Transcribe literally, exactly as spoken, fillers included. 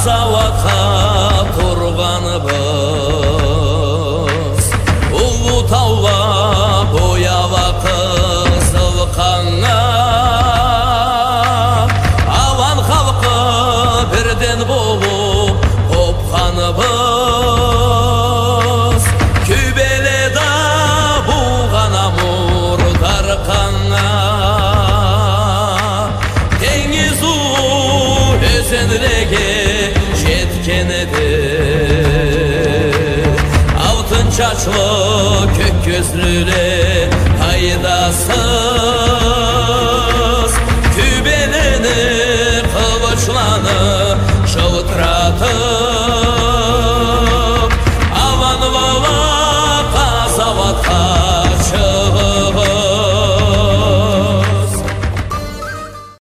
Сауатха тургъаныбыз, уллу таула бояла къызыл къаннга. Алан халкъы бирден болуп къопханыбыз, Кюбеледа буугъан Амур Даркъаннга. Тенгиз уллу ёзенлеге жетген эди. Алтын чачлы кёк кёзлюле